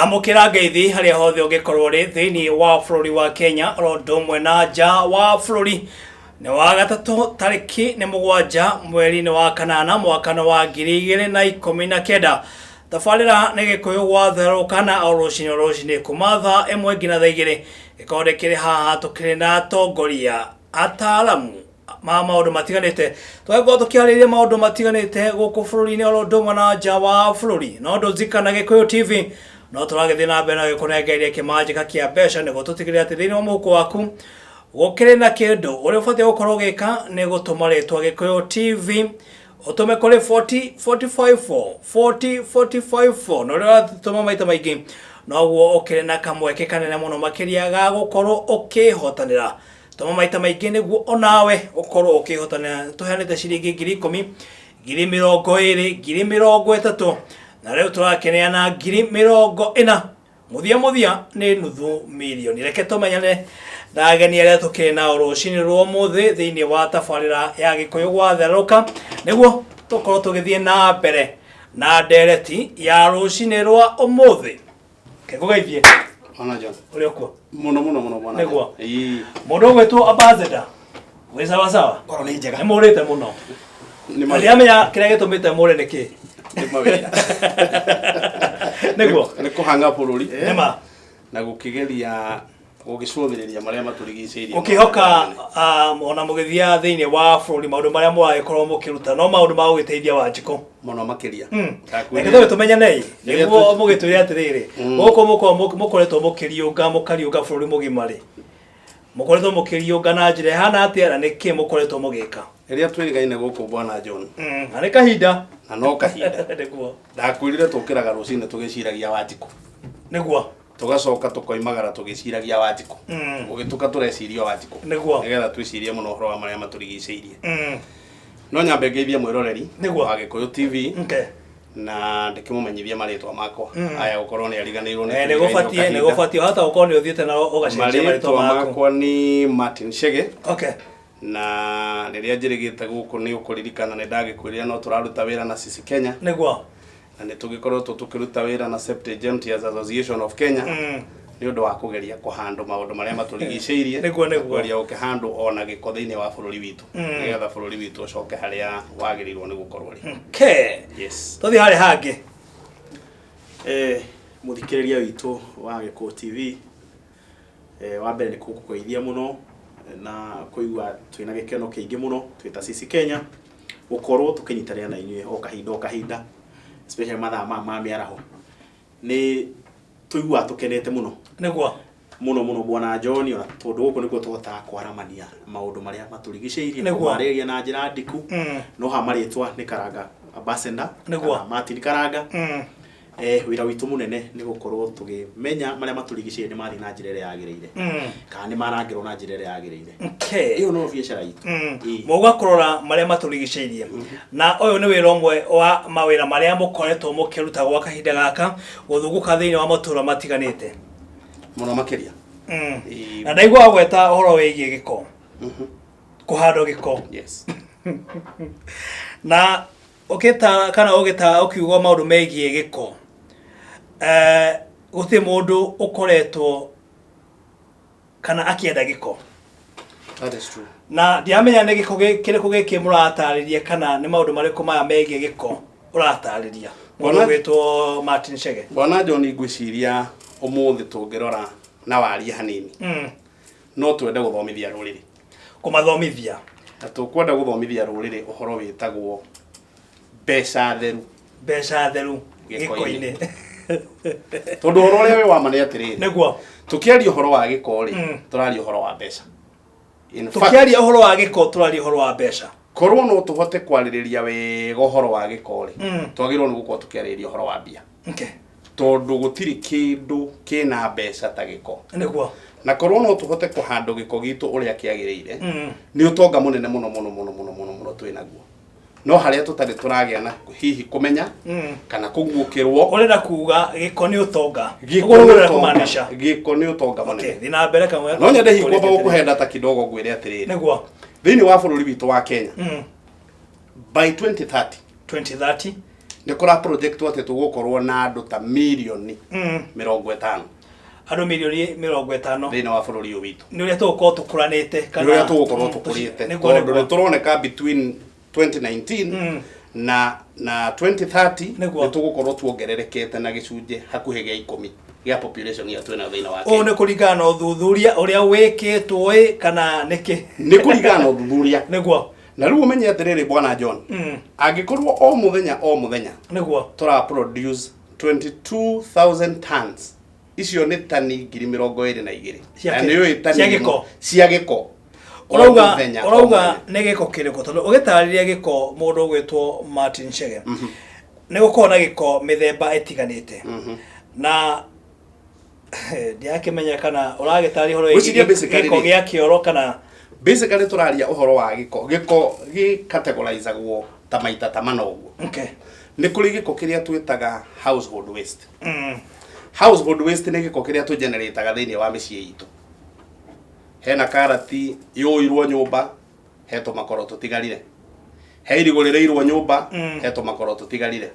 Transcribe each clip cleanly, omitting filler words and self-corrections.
Amũkĩra ngeithi harĩa hothe ũngĩkorwo ũrĩ thĩinĩ wa bũrũri wa Kenya oro ũndũ ũmwe na nja wa bũrũri. Nĩ wa gatatũ tarĩki nĩ 7 mweri-inĩ wa kanana mwaka-inĩ wa 2019. Tabarĩra nĩ Gĩkũyũ gwatherũka na o rũcinĩ o rũcinĩ kuma thaa 1 nginya thaa 2 gĩkorwo kĩrĩ haha tũkĩrĩ na atongoria ataaramu ma maũndũ matiganĩte. Tũgagĩkorwo tũkĩarĩrĩria maũndũ matiganĩte gũkũ bũrũri-inĩ oro ũndũ ũmwe na nja wa bũrũri. No ndũnzikana Gĩkũyũ TV no tũragĩthiĩ na mbere na gĩkũnengereria kĩmanjĩka kĩa mbeca nĩguo tũtigĩrĩre atĩ thĩinĩ wa mũhuko waku gũkĩrĩ na kĩndũ. Ũrĩa ũbatiĩ gũkorwo ũgĩka nĩ gũtũma rĩtwa Gĩkũyũ TV ũtũme kũrĩ 40 45 4 40 45 4, na ũrĩa ũratũma maita maingĩ noguo ũkĩrĩ na kamweke kanene mũno makĩria ga gũkorwo ũkĩhotanĩra. Tũma maita maingĩ nĩguo onawe ũkorwo ũkĩhotanĩra. Tũheanĩte ciringi 10,000, 20,000, 30,000, na rĩu tũrakĩneana 40,000. Mũthia mũthia nĩ nuthu mirioni. Reke tũmenyane na ageni arĩa tũkĩrĩ nao rũcinĩ rwa ũmũthĩ thĩinĩ wa tabarĩra ya Gĩkũyũ gwatherũka, nĩguo tũkorwo tũgĩthiĩ na mbere na ndereti ya rũcinĩ rwa ũmũthĩ. Kĩngũgeithie. Ona John. Ũrĩ okuo? Mũno mũno mũno bwana. Nĩguo. Ĩĩ. Mũndũ ũgwĩtwo ambassador. Wĩ sawa sawa? Ngoro nĩ njega. Nĩ mũrĩte mũno. Nĩ mawĩra. Ndiamenya kĩrĩa gĩtũmĩte mũre nĩ kĩ. Nĩ mawĩra. Nĩguo. Nĩ kũhanga bũrũri. Nĩma. Na gũkĩgeria gũgĩcũthĩrĩria marĩa matũrigicĩirie. Ũkĩhoka ona mũgĩthiaga thĩinĩ wa bũrũri maũndũ marĩa mũragĩkorwo mũkĩruta no maũndũ ma gũgĩteithia Wanjikũ. Mũno makĩria. Reke tũge tũmenyanei nĩguo mũgĩtwĩre atĩrĩrĩ, gũkũ mũkoretwo mũkĩriũnga mũkariũnga bũrũri mũgima rĩ, mũkoretwo mũkĩriũnga na njĩra ĩhana atĩa na nĩkĩ mũkoretwo mũgĩka? Rĩrĩa twĩrĩgaine gũkũ bwana John. Na nĩ kahinda. Na no kahinda. Nĩguo. Ndakwĩrire tũkĩraga rũcinĩ tũgĩciragia Wanjikũ. Nĩguo. Tũgacoka tũkoimagara tũgĩciragia Wanjikũ. Gũgĩtuka tũreciria Wanjikũ. Nĩguo. Nĩgetha twĩcirie mũno ũhoro wa marĩa matũrigicĩirie. No nyambe ngeithie mwĩroreri Nĩguo. wa Gĩkũyũ TV. Okay. Na ndĩkĩmũmenyithie marĩtwa makwa. Aya gũkorwo nĩ ariganĩirwo nĩ Nĩ gũbatiĩ nĩ gũbatiĩ hata gũkorwo nĩ ũthiĩte na ũgacenjia marĩtwa marĩtwa maku. makwa nĩ Martin Chege. Okay. Na rĩrĩa njĩrĩgĩte gũkũ nĩ ũkũririkana nĩ ndagĩkwĩrire no tũraruta wĩra na Sisi Kenya. Nĩguo. Na nĩ tũgĩkoretwo tũkĩruta wĩra na Septic Emptiers Association of Kenya nĩ ũndũ wa kũgeria kũhandũ maũndũ marĩa matũrigicĩirie. Nĩguo, nĩguo. Kũgeria gũkĩhandũ ona gĩko thĩinĩ wa bũrũri witũ nĩgetha bũrũri witũ ũcoke harĩa wagĩrĩirwo nĩ gũkorwo rĩ. Okay. Yes. Tũthiĩ harĩa hangĩ. Mũthikĩrĩria witũ wa Gĩkũyũ TV, wa mbere nĩ gũkũgeithia mũno na kũigua twĩna gĩkeno kĩingĩ mũno twĩ ta Sisi Kenya gũkorwo tũkĩnyitanĩra na inyuĩ o kahinda o kahinda, especially mathaa maya ma mĩaraho. Nĩ tũiguaga tũkenete mũno. Nĩguo. Mũno mũno bwana John, ona tondũ gũkũ nĩkuo tũhotaga kwaramania maũndũ marĩa matũrigicĩirie, Nĩguo. kũmarĩrĩria na njĩra ndiku. No ha marĩtwa nĩ Karanga Ambassador, Nĩguo. kana Martin Karanga. Wĩra witũ mũnene nĩ gũkorwo tũkĩmenya marĩa matũrigicĩirie nĩ mathiĩ na njĩra ĩrĩa yagĩrĩire, kana nĩ marangĩrwo na njĩra ĩrĩa yagĩrĩire. Okay. Ĩyo no biacara itũ. Ĩĩ. Mauga kũrora marĩa matũrigicĩirie, na ũyũ nĩ wĩra ũmwe wa mawĩra marĩa mũkoretwo mũkĩruta gwa kahinda gaka, gũthungũka thĩinĩ wa matũra matiganĩte. Mũno makĩria. Ĩĩ. Na ndaigua wagweta ũhoro wĩgiĩ gĩko, kũhandwo gĩko. Yes. Na ũkĩta kana ũgĩta ũkiuga maũndũ megiĩ gĩko, gũtirĩ mũndũ ũkoretwo kana akĩenda gĩko. That is true. Na ndiramenya nĩ gĩko kĩrĩkũ gĩkĩ mũratarĩria kana nĩ maũndũ marĩkũ maya megiĩ gĩko ũratarĩria. Mũndũ ũgwĩtwo Martin Chege. Bwana John, ngwĩciria ũmũthĩ tũngĩrora na warie hanini. No twende gũthomithia rũrĩrĩ. Kũmathomithia. Na tũkwenda gũthomithia rũrĩrĩ ũhoro wĩtagwo mbeca theru. Mbeca theru Gĩko-inĩ. gĩko-inĩ. Tondũ ũhoro ũrĩa wĩ wa ma nĩ atĩrĩrĩ. Nĩguo. Tũkĩaria ũhoro wa gĩko rĩ, tũraria ũhoro wa mbeca. In fact, Tũkĩaria ũhoro wa gĩko tũraria ũhoro wa mbeca. Korwo no tũhote kwarĩrĩria wega ũhoro wa gĩko rĩ, twagĩrĩirwo nĩ gũkorwo tũkĩarĩrĩria ũhoro wa mbia. Okay. Tondũ gũtirĩ kĩndũ kĩna mbeca ta gĩko. Nĩguo. Na korwo no tũhote kũhandwo gĩko gitũ ũrĩa kĩagĩrĩire, nĩ ũtonga mũnene mũno mũno mũno mũno mũno mũno twĩ naguo. No harĩa tũtarĩ tũragĩa na hihi kũmenya kana kũguũkĩrwo. Ũrenda kuga gĩko nĩ ũtonga. Gĩko Ũguo nĩ ũrenda ũtonga. kũmaanisha. Gĩko nĩ ũtonga mũnene. Okay, thiĩ na mbere kamwe. No nyende hihi kwamba gũkũhe data kidogo ngwĩre atĩrĩrĩ. Nĩguo. Thĩinĩ wa bũrũri witũ wa Kenya, by 2030, 2030. Nĩ kũra project atĩ tũgũkorwo na andũ ta mirioni 50. Andũ mirioni 50. Thĩinĩ wa bũrũri ũyũ witũ. Nĩ ũrĩa tũgũkorwo tũkũranĩte. Nĩ ũrĩa tũgũkorwo tũkũrĩte, tondũ nĩ tũroneka between 2019 na 2030 nĩ tũgũkorwo tuongererekete na gĩcunjĩ hakuhĩ gĩa 10 gĩa population ĩrĩa twĩnayo thĩinĩ wa Ũũ Kenya. nĩ kũringana na ũthuthuria ũrĩa wĩkĩtwo ĩ kana nĩkĩ? Nĩ kũringana na ũthuthuria. Na rĩu ũmenye atĩrĩrĩ, bwana John, angĩkorwo o mũthenya o mũthenya tũra produce 22,000 tons, icio nĩ tani 22,000. Cia Na kĩ? nĩ ũĩ tani Cia gĩko? Cia gĩko o Ũrauga mũthenya, o Ũrauga mũthenya. nĩ gĩko kĩrĩkũ? Tondũ ũgĩtarĩria gĩko, mũndũ ũgwĩtwo Martin Chege, nĩ gũkorwo na gĩko mĩthemba ĩtiganĩte, na ndirakĩmenya kana ũragĩtarĩria ũhoro wĩgiĩ Ngwĩciria basically gĩko gĩa kĩoro kana Basically tũraria ũhoro wa gĩko. Gĩko gĩ categorizagwo ta maita ta mana ũguo. Nĩ kũrĩ gĩko kĩrĩa twĩtaga household waste. Household waste nĩ gĩko kĩrĩa tũgenerataga thĩinĩ wa mĩciĩ itũ. Hena karati yũirwo nyũmba, he tũmakoro tũtigarire. He irigũ rĩrĩirwo nyũmba, he tũmakoro tũtigarire.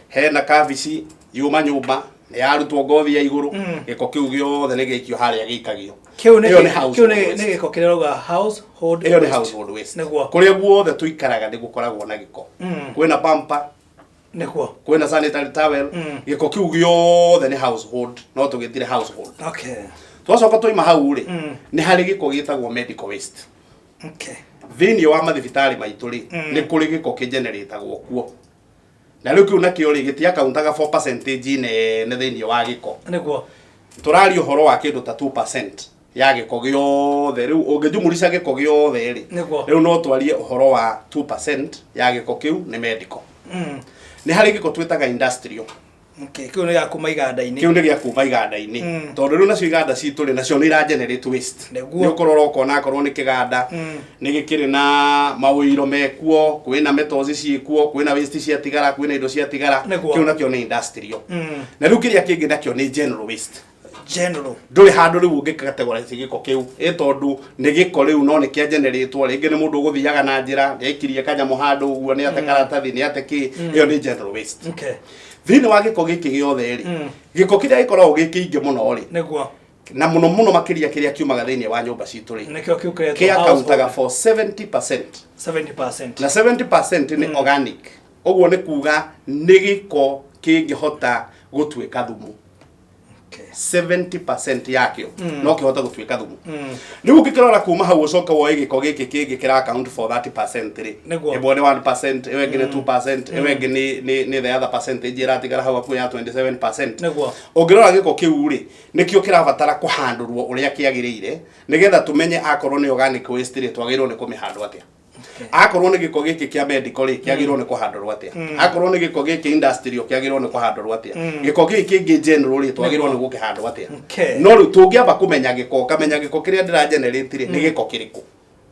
Hena kabici yuma nyũmba, nĩ yarutwo ngothi ya igũrũ, gĩko kĩu gĩothe nĩ gĩikio harĩa gĩikagio. Kĩu nĩ Ĩyo nĩ kĩu household nĩ waste. nĩ gĩko kĩrĩa ũrauga household Ĩyo nĩ waste. household waste. Kũrĩa guothe tũikaraga nĩ gũkoragwo na gĩko. Kwĩna pamper, kwĩna sanitary towel, gĩko kĩu gĩothe nĩ household, no tũgĩtire household. Twacoka twaima hau rĩ, nĩ harĩ gĩko gĩtagwo medical waste. Thĩinĩ wa mathibitarĩ maitũ rĩ, nĩ kũrĩ gĩko kĩgeneratagwo kuo, na rĩu kĩu nakĩo rĩ, gĩtiakauntaga for percentage nene thĩinĩ wa gĩko. Tũraria ũhoro wa kĩndũ ta 2% ya gĩko gĩothe. Rĩu ũngĩjumũrica gĩko gĩothe rĩ, rĩu no twarie ũhoro wa 2% ya gĩko kĩu nĩ medical. Nĩ harĩ gĩko twĩtaga industrial. Okay, kĩu nĩ gĩa kuma iganda-inĩ. Kĩu nĩ gĩa kuma iganda-inĩ, tondũ rĩu nacio iganda citũ rĩ, nacio nĩ ira generate waste. Nĩ ũkũrora ũkona akorwo nĩ kĩganda nĩ gĩkĩrĩ na mawĩiro mekuo, kwĩna metals ciĩkuo, kwĩna waste ciatigara, kwĩna indo ciatigara. Kĩu nakĩo nĩ industrial. Na rĩu kĩrĩa kĩngĩ nakĩo nĩ general waste. General. Ndũrĩ handũ rĩu ũngĩ categorize gĩko kĩu, ĩ tondũ nĩ gĩko rĩu, no nĩ kĩa generatwo rĩngĩ nĩ mũndũ ũgũthiaga na njĩra, nĩ aikirie kanyamũ handũ ũguo, nĩ ate karatathi, nĩ ate kĩ. Ĩyo nĩ general waste. Thĩinĩ wa gĩko gĩkĩ gĩothe rĩ, gĩko kĩrĩa gĩkoragwo gĩ kĩingĩ mũno rĩ, na mũno mũno makĩria kĩrĩa kiumaga thĩinĩ wa nyũmba citũ rĩ, Nĩkĩo kĩu kĩretwo kĩakauntaga for 70%. 70%. Na 70% nĩ organic. Ũguo nĩ kuga nĩ gĩko kĩngĩhota gũtuĩka thumu. 70% yakĩo no kĩhote gũtuĩka thumu. Rĩu ũngĩkĩrora kuma hau, ũcoke woe gĩko gĩkĩ kĩngĩ kĩra account for 30% rĩ, ĩmwe nĩ 1%, ĩyo ĩngĩ nĩ 2%, ĩyo ĩngĩ nĩ the other percentage ĩratigara hau hakuhĩ ya 27%. Ũngĩrora gĩko kĩu rĩ, nĩkĩo kĩrabatara kũhandũrwo ũrĩa kĩagĩrĩire, nĩgetha tũmenye akorwo nĩ organic waste rĩ, twagĩrĩirwo nĩ kũmĩhandwo atĩa, akorwo nĩ gĩko gĩkĩ kĩa medical rĩ, kĩagĩrĩirwo nĩ kũhandũrwo atĩa, akorwo nĩ gĩko gĩkĩ industrial, kĩagĩrĩirwo nĩ kũhandũrwo atĩa, gĩko gĩkĩ kĩngĩ general rĩ, twagĩrĩirwo nĩ gũkĩhandwo atĩa. No rĩu tũngĩamba kũmenya gĩko, ũkamenya gĩko kĩrĩa ndĩra generate rĩ, nĩ gĩko kĩrĩkũ,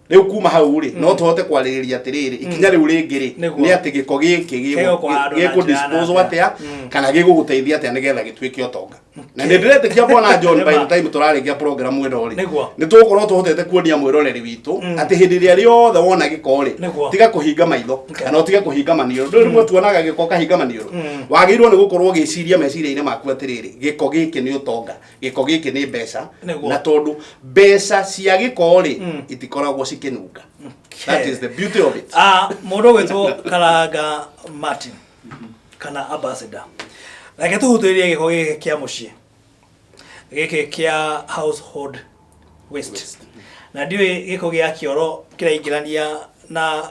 rĩu kuma hau rĩ, no tũhote kwarĩrĩria atĩrĩrĩ, ikinya rĩu rĩngĩ rĩ, nĩ atĩ gĩko gĩkĩ Gĩgũkũhandwo na gĩkũ njĩra na dispose atĩa. atĩa, kana gĩgũgũteithia atĩa nĩgetha gĩtuĩke ũtonga. Na nĩ ndĩretĩkia, bwana John, by the time tũrarĩkia program ĩno rĩ, nĩ tũgũkorwo tũhotete kuonia mwĩroreri witũ atĩ hĩndĩ ĩrĩa rĩothe wona gĩko rĩ, tiga kũhinga maitho kana ũtige kũhinga maniũrũ. Ndũĩ rĩmwe tuonaga gĩko ũkahinga maniũrũ. Wagĩrĩirwo nĩ gũkorwo ũgĩciria meciria-inĩ maku atĩrĩrĩ, gĩko gĩkĩ nĩ ũtonga, gĩko gĩkĩ nĩ mbeca. Na tondũ mbeca cia gĩko rĩ, itikoragwo cikĩnunga. That is the beauty of it. Ah, mũndũ ũgwĩtwo Karanga Martin kana ambassador, reke tũhutĩrie gĩko gĩkĩ kĩa mũciĩ, gĩkĩ kĩa household waste. Na ndiũĩ gĩko gĩa kĩoro kĩraingĩrania na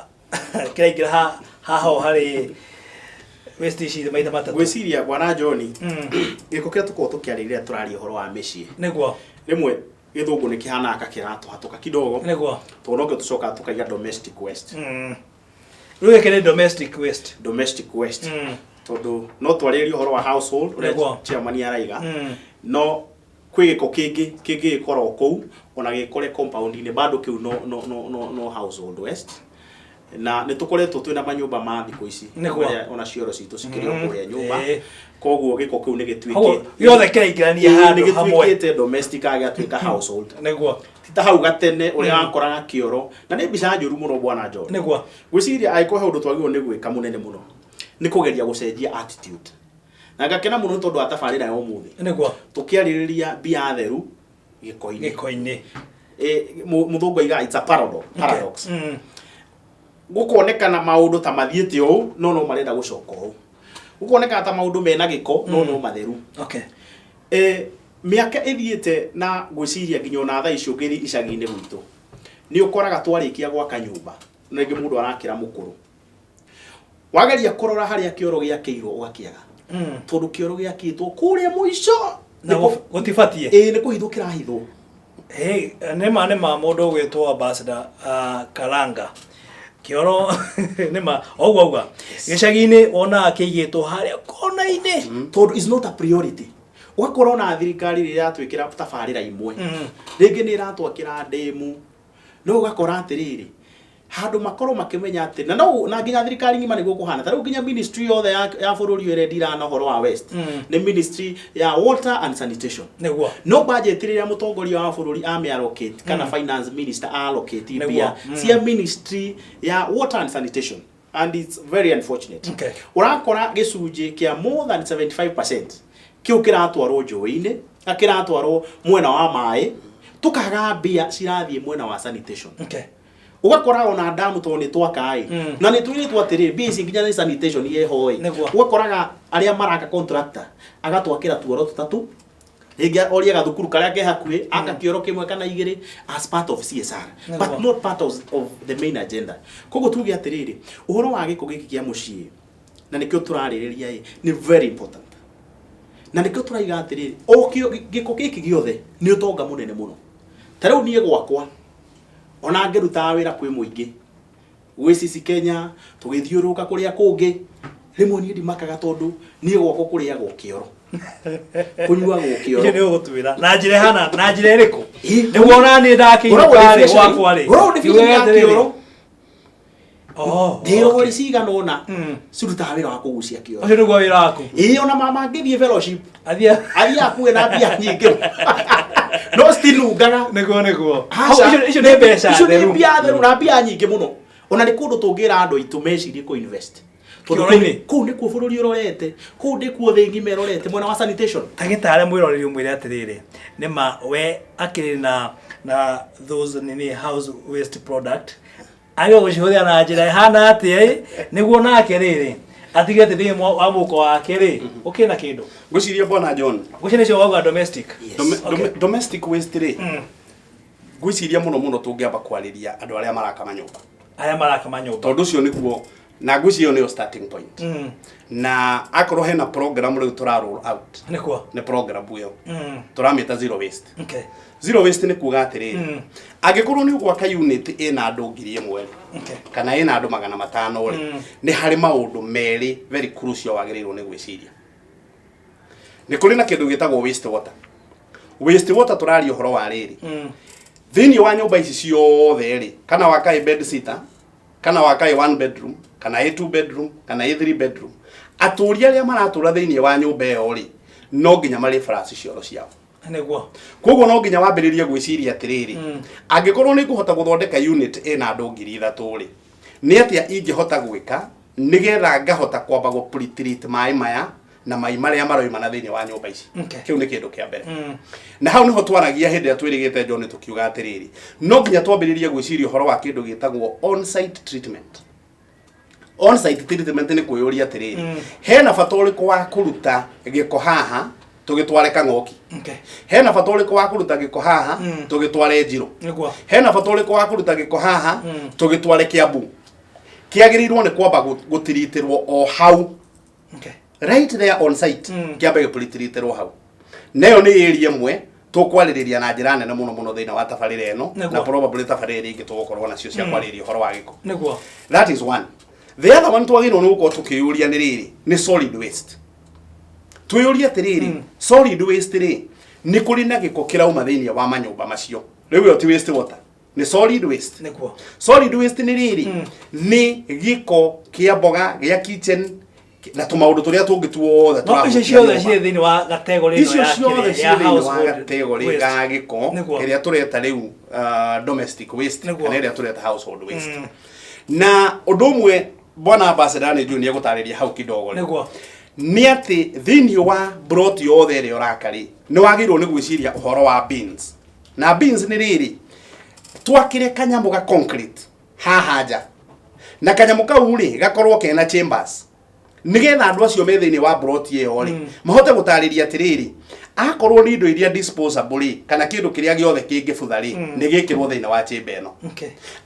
kĩraingĩra haha o harĩ waste ici maita matatũ. Ngwĩciria, bwana John, gĩko kĩrĩa tũkoragwo tũkĩarĩrĩria, tũraria ũhoro wa mĩciĩ. Rĩmwe gĩthũngũ nĩ kĩhanaga ka kĩratũhatũka kidogo, tondũ nokĩo tũcokaga tũkaiga domestic waste. Rĩu gĩkĩ nĩ domestic waste. Domestic waste, tondũ no twarĩrĩrie ũhoro wa household ũrĩa chairman araiga, no kwĩ gĩko kĩngĩ kĩngĩgĩkorwo kũu, ona gĩkore compound-inĩ, bado kĩu no household waste. Na nĩ tũkoretwo twĩna manyũmba ma thikũ ici, kũrĩa ona cioro citũ cikĩrĩ o kũrĩa nyũmba. Koguo gĩko kĩu nĩ Koguo gĩtuĩkĩte gĩothe kĩraingĩrania nĩ handũ hamwe. Gĩtuĩkĩte domestic, gĩgatuĩka household. Ti ta hau gatene ũrĩa wakoraga kĩoro, na nĩ mbica njũru mũno, bwana John. Ngwĩciria angĩkorwo he ũndũ twagĩrĩirwo nĩ gwĩka mũnene mũno, Nĩ kũgeria gũcenjia attitude. Na ngakena mũno nĩ tondũ wa tabarĩra ya ũmũthĩ. Nĩguo. Tũkĩarĩrĩria mbia theru gĩko-inĩ. Gĩko-inĩ. Mũthũngũ aigaga it's a paradox. Paradox. Gũkonekana maũndũ ta mathiĩte ũũ no no marenda gũcoka ũũ. Gũkonekana ta maũndũ mena gĩko no no matheru. Mĩaka ĩthiĩte na ngwĩciria nginya ona thaa ici ũngĩthiĩ icagi-inĩ gwitũ nĩ ũkoraga twarĩkia gwaka nyũmba na rĩngĩ mũndũ arakĩra mũkũrũ, wageria kũrora harĩa kĩoro gĩakĩirwo ũgakĩaga, tondũ kĩoro gĩakĩtwo kũrĩa mũico. Na gũtibatiĩ. Ĩĩ, nĩ kũhithwo kĩrahithwo. Hey, nĩma nĩma mũndũ ũgwĩtwo ambassador Karanga kĩoro nĩma oguo auga gĩcagi-inĩ wonaga kĩigĩtwo harĩa kona-inĩ. Tondũ is not a priority. Ũgakora ona thirikari rĩrĩa yatwĩkĩra tabarĩra imwe, rĩngĩ nĩ ĩratwakĩra ndĩmu, no ũgakora atĩrĩrĩ, handũ makorwo makĩmenya atĩ na no na nginya thirikari ng'ima nĩguo kũhana. Ta rĩu nginya ministry yothe ya bũrũri ũyũ ĩrĩa ĩndiraga na ũhoro wa waste nĩ ministry ya water and sanitation. No budget rĩrĩa mũtongoria wa bũrũri amĩ-allocate kana finance minister allocate mbia cia ministry ya water and sanitation, and it's very unfortunate, ũrakora gĩcunjĩ kĩa more than 75% kĩu kĩratwarwo njũĩ-inĩ na kĩratwarwo mwena wa maĩ, tũkaga mbia cirathiĩ mwena wa sanitation. Ũgakora ona ndamu tondũ nĩ twaka ĩ, na nĩ twĩrĩtwo atĩrĩrĩ, mbia ici nginya nĩ sanitation ĩho ĩ. Ũgakoraga arĩa maraka, contractor agatwakĩra tuoro tũtatũ, rĩngĩ orie gathukuru karĩa ke hakuhĩ aka kĩoro kĩmwe kana igĩrĩ as part of CSR, but not part of the main agenda. Koguo tuge atĩrĩrĩ, ũhoro wa gĩko gĩkĩ kĩa mũciĩ, na nĩkĩo tũrarĩrĩria ĩ, nĩ very important, na nĩkĩo tũraiga atĩrĩrĩ, o kĩo gĩko gĩkĩ gĩothe nĩ ũtonga mũnene mũno. Ta rĩu niĩ gwakwa, ona ngĩrutaga wĩra kwĩ mũingĩ, gwĩ Sisi Kenya, tũgĩthiũrũrũka kũrĩa kũngĩ, rĩmwe niĩ ndimakaga tondũ niĩ gwakwa kũrĩagwo kĩoro, kũnyuagwo Icio kĩoro. Nĩ ũgũtwĩra na njĩra ĩhana na njĩra ĩrĩkũ Ĩ, nĩguo ona niĩ ndakĩinũka rĩ gwakwa rĩ. Ngoragwo definition ya Njuge atĩrĩrĩ. kĩoro. Oh, Ndĩrori cigana ũna cirutaga wĩra wa kũgucia kĩoro. Ũcio nĩguo wĩra waku. Ĩĩ, ona mama angĩthiĩ fellowship, athiĩ athiĩ akuwe na mbia nyingĩ no citinungaga. Nĩguo. Aca. Hau, icio nĩ mbeca Icio nĩ theru. mbia theru na mbia nyingĩ mũno. Ona nĩ kũndũ tũngĩra andũ aitũ mecirie kũ invest. Tondũ Kĩoro-inĩ. kũu nĩkuo bũrũri ũrorete, kũu nĩkuo thĩ ng'ima ĩrorete, mwena wa sanitation. Ta gĩtare mwĩroreri ũmwĩre atĩrĩrĩ, nĩma we akĩrĩ na those nini house waste product agĩrĩirwo gũcihũthĩra na njĩra ĩhana atĩa ĩ, nĩguo nake rĩrĩ atige atĩ thĩinĩ wa mũhuko wake rĩ ũkĩrĩ na kĩndũ. Ngwĩciria bwana John, Ngwĩciria nĩcio wauga domestic. Domestic waste rĩ, ngwĩciria mũno mũno tũngĩamba kwarĩria andũ arĩa maraka manyũmba. Arĩa maraka manyũmba. Tondũ ũcio nĩguo na ngwĩciria ĩyo nĩyo starting point, na akorwo hena program rĩu tũra roll out, nĩ program ĩyo tũramĩta zero waste. Zero waste nĩ kuga atĩrĩrĩ, angĩkorwo nĩ ũgwaka unit ĩna andũ 1000 rĩ, kana ĩna andũ 500 rĩ, nĩ harĩ maũndũ merĩ very crucial wagĩrĩirwo nĩ gwĩciria. Nĩ kũrĩ na kĩndũ gĩtagwo waste water. Waste water tũraria ũhoro wa rĩrĩ, thĩinĩ wa nyũmba ici ciothe rĩ, kana waka ĩ bed sitter, kana waka ĩ one bedroom, kana ĩ two bedroom, kana ĩ three bedroom, atũri arĩa maratũra thĩinĩ wa nyũmba ĩyo rĩ, no nginya marĩ flush cioro ciao. Koguo no nginya wambĩrĩrie gwĩciria atĩrĩrĩ, angĩkorwo nĩ ngũhota gũthondeka unit ĩna andũ 3000 rĩ, nĩ atĩa ingĩhota gwĩka nĩgetha ngahota kwamba gũ pre-treat maĩ maya na mai marĩa maroima na thĩinĩ wa nyũmba ici? Kĩu nĩ kĩndũ kĩa mbere. Na hau nĩho twaragia hĩndĩ ĩrĩa twĩrĩgĩte John, tũkiuga atĩrĩrĩ, no nginya twambĩrĩrie gwĩciria ũhoro wa kĩndũ gĩtagwo on-site treatment. On-site treatment nĩ kwĩyũria atĩrĩrĩ, hena bata ũrĩkũ wa kũruta gĩko haha tũgĩtware Kang'oki? Hena bata ũrĩkũ wa kũruta gĩko haha tũgĩtware Njirũ? Hena bata ũrĩkũ wa kũruta gĩko haha tũgĩtware Kiambu? Kĩagĩrĩirwo nĩ kwamba gũtiritĩrwo o hau, right there on site. Kĩambe gĩpuritirĩtĩrwo hau. Nayo nĩ area ĩmwe tũkwarĩrĩria na njĩra nene mũno mũno thĩinĩ wa tabarĩra ĩno, na probably tabarĩra iria ingĩ tũgũkorwo nacio cia kwarĩrĩria ũhoro wa gĩko. That is one. The other one twagĩrĩirwo nĩ gũkorwo tũkĩyũria nĩ rĩrĩ, nĩ solid waste. Twĩyũrie atĩrĩrĩ, solid waste rĩ, nĩ kũrĩ na gĩko kĩrauma thĩinĩ wa manyũmba macio. Rĩu ĩyo ti waste water, nĩ solid waste. Solid waste nĩ rĩrĩ, nĩ gĩko kĩa mboga, gĩa kitchen na tũmaũndũ tũrĩa tũngĩ tuothe No icio tũrahutia ciothe nyũmba. cirĩ thĩinĩ wa category ĩno Icio ya ciothe kĩrĩa, ciĩ ya thĩinĩ wa household category waste. ga gĩko ĩrĩa tũreta rĩu domestic waste, kana ĩrĩa tũreta household waste. Na ũndũ ũmwe Bwana ambassador nĩ njũĩ nĩ egũtarĩria hau kidogo rĩ. Nĩguo. Nĩ atĩ thĩinĩ wa plot yothe ĩrĩa ũraka rĩ, nĩ wagĩrĩirwo nĩ gwĩciria ũhoro wa bins. Na bins nĩ rĩrĩ, twakĩre kanyamũ ga concrete haha nja, na kanyamũ kau rĩ gakorwo kena chambers, nigetha andũ acio me thĩinĩ wa plot ĩyo rĩ mahote gũtarĩria atĩrĩrĩ, akorwo nĩ indo iria disposable rĩ, kana kĩndũ kĩrĩa gĩothe kĩngĩbutha rĩ, nĩ gĩkĩrwo thĩinĩ wa chamber ĩno.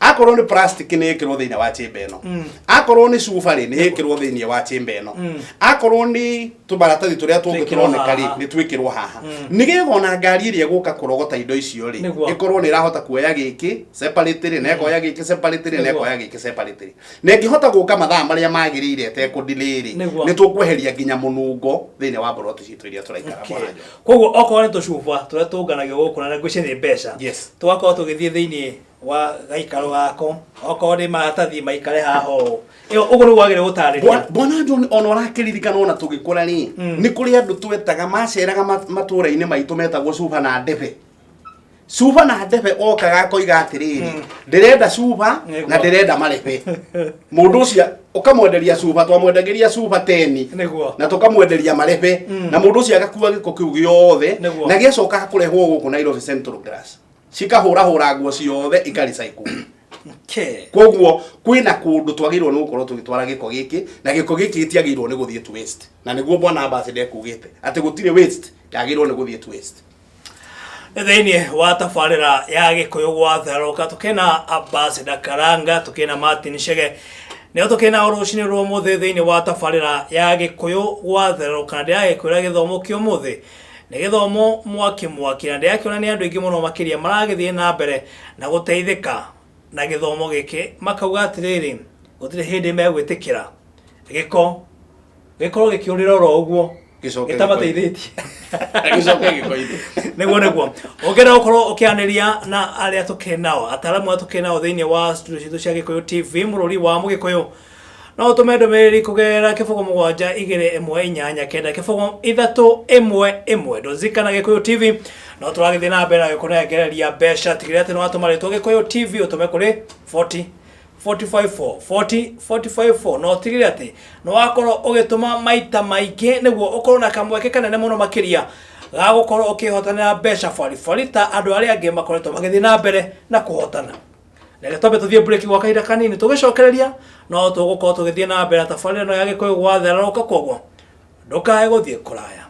Akorwo nĩ plastic, nĩ ĩkĩrwo thĩinĩ wa chamber ĩno. Akorwo nĩ cuba rĩ, nĩ ĩkĩrwo thĩinĩ wa chamber ĩno. Akorwo nĩ tũmaratathi tũrĩa tũngĩ Twĩkĩrwo tũroneka rĩ, haha. nĩ twĩkĩrwo haha, nĩgetha ona ngari ĩrĩa ĩgũka kũrogota indo icio rĩ, ĩkorwo nĩ ĩrahota kuoya gĩkĩ separately, na ĩkoya gĩkĩ separately, na ĩkoya gĩkĩ separately, na ĩngĩhota gũka mathaa marĩa magĩrĩire ĩtekũdelay rĩ, nĩ tũkweheria nginya mũnungo thĩinĩ wa mburoti citũ iria tũraikara. Bwana John. Koguo okorwo nĩ tũcuba tũrĩa tũnganagio gũkũ na ngwĩciria nĩ mbeca, tũgakorwo tũgĩthiĩ thĩinĩ wa gaikaro gako, okorwo nĩ maratathi maikare haha ũũ. Ĩyo ũguo nĩguo wagĩrĩire gũtarĩria. Bwana John, ona ũrakĩririkana ona tũgĩkũra rĩ, nĩ kũrĩ andũ twetaga maceraga matũũra-inĩ maitũ metagwo cuba na ndebe. Cuba na ndebe okaga akoiga atĩrĩrĩ, ndĩrenda cuba na ndĩrenda marebe. Mũndũ ũcio ũkamwenderia cuba, twamwendagĩria cuba 10 na tũkamwenderia marebe, na mũndũ ũcio agakua gĩko kĩu gĩothe, na gĩacoka kũrehwo gũkũ Nairobi Central Glass, cikahũrahũra nguo ciothe ikarecycle. Koguo kwĩna kũndũ twagĩrĩirwo nĩ gũkorwo tũgĩtwara gĩko gĩkĩ, na gĩko gĩkĩ gĩtiagĩrĩirwo nĩ gũthiĩ to waste, na nĩguo bwana ambassador ekugĩte atĩ gũtirĩ waste yagĩrĩirwo nĩ gũthiĩ to waste. Thĩinĩ wa tabarĩra ya Gĩkũyũ Gwatherũka, tũkĩna Ambassador Karanga, tũkĩna Martin Chege, nĩo tũkĩna rũcinĩ rwa ũmũthĩ thĩinĩ wa tabarĩra ya Gĩkũyũ Gwatherũka. Na ndĩragĩkwĩra gĩthomo kĩa ũmũthĩ nĩ gĩthomo mwaki mwaki, na ndĩrakĩona nĩ andũ aingĩ mũno makĩria maragĩthiĩ na mbere na gũteithĩka na gĩthomo gĩkĩ, makauga atĩrĩrĩ, gũtirĩ hĩndĩ megwĩtĩkĩra gĩko gĩkorwo gĩkĩũrĩra oro ũguo Gĩcoke. Gĩtamateithĩtie. Gĩcoke gĩkoithe. Nĩguo ũngĩenda gũkorwo ũkĩanĩria na arĩa tũkĩ nao, ataramu arĩa tũkĩ nao thĩinĩ wa studio citũ cia Gĩkũyũ TV, mũrũri wa Mũgĩkũyũ, no ũtũme ndũmĩrĩri kũgerera 0 7 2 8 9 0 3 1 1. Ndũzikana Gĩkũyũ TV no tũragĩthiĩ na mbere na gĩkũnengereria mbeca. Tigĩrĩra atĩ nĩ watũma rĩtwa Gĩkũyũ TV, ũtũme kũrĩ 40 45 40 45 4, na ũtigĩrĩre atĩ nĩ wakorwo ũgĩtũma maita maingĩ nĩguo ũkorwo na kamweke kanene mũno makĩria ga gũkorwo ũkĩhotanĩra mbeca baribari ta andũ arĩa angĩ makoretwo magĩthiĩ na mbere na kũhotana. Reke twambe tũthiĩ break gwa kahinda kanini, tũgĩcokereria no tũgũkorwo tũgĩthiĩ na mbere na tabarĩra ĩno ya Gĩkũyũ Gwatherũka, koguo ndũkae gũthiĩ kũraya.